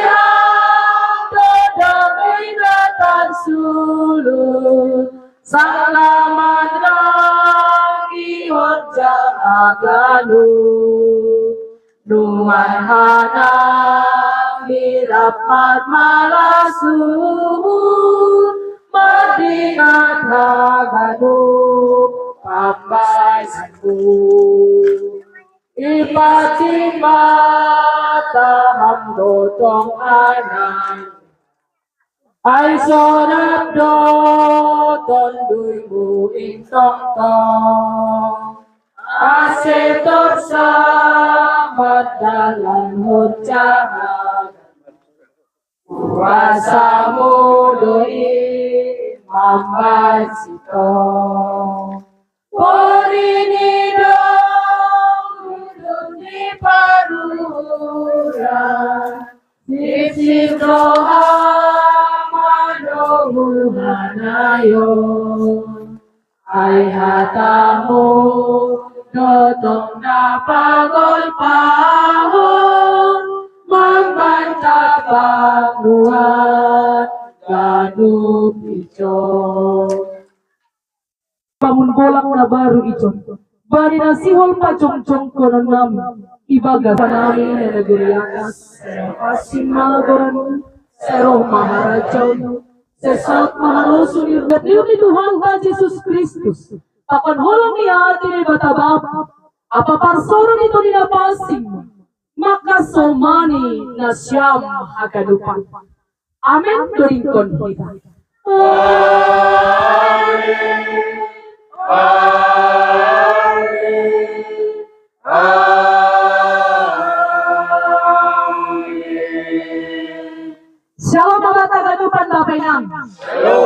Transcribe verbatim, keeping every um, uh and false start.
Ibelehang dodong inatan sulu, sang laman rangi honja aganu. Nuan hanang mirap marmalasu, madingat aganu pambayanku. Ipati mata ham dodong hanang. Ai sonap do tonduymu intongtong. Ase torsa mandalan honja aganu. Kuasamu do i mambaen sitong. Porini do udut ni paruran, sipsip do ham manohul hanayon. Ai hatamu dodong na pagolpahon, mambanta panguan ganup ijon. Bangun bolak na baru ijon, bani na sihol pajongjongkonon nami, ibagas nami na nagori atas, sai roh pasin ma goran, sai roh ma harajaon, sai saut ma harosuh ni roh ni Tuhanta Jesus Kristus, pakon holong ni ate ni Naibata Bapa, ampa parsaoran ni Tondi Napansing, mangkasomani nasiam haganupan. Amen. Dodingkon hita. Amen. Amen. Amen. Shalom, Bapa, haganupan Bapa Inang. Shalom.